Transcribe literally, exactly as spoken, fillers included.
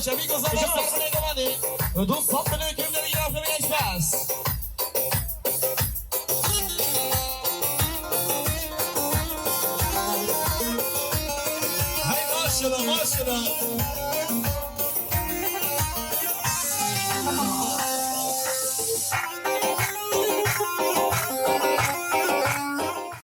Şevî Gozan, Şevî Gozan. Sahneye geldi. Ve dost tatlı bir hükümleri yaratmaya geçmez. Hey maşallah, maşallah.